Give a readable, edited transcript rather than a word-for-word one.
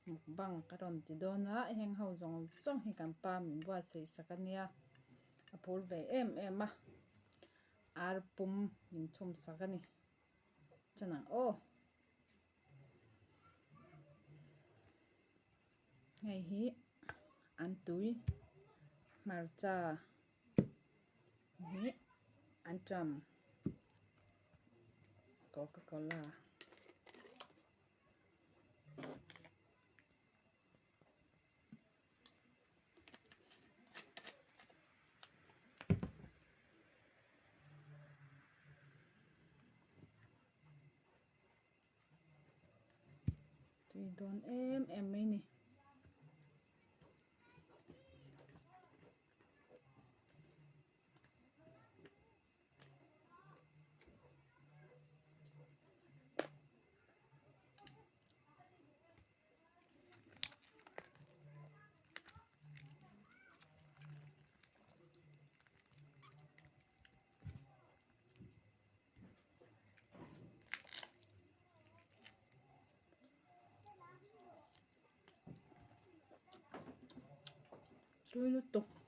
Mukbang ka rawn ti dawn a, heng ho zawng zawng hi kan pa min buatsaih sak a nia, a phur ve em em a, ar pum min chhum sak a ni. Chuan ang aw. Hei hi an tui hmarcha hi an ṭam coca cola. Tui dawn em em mai ni. Tui lutuk.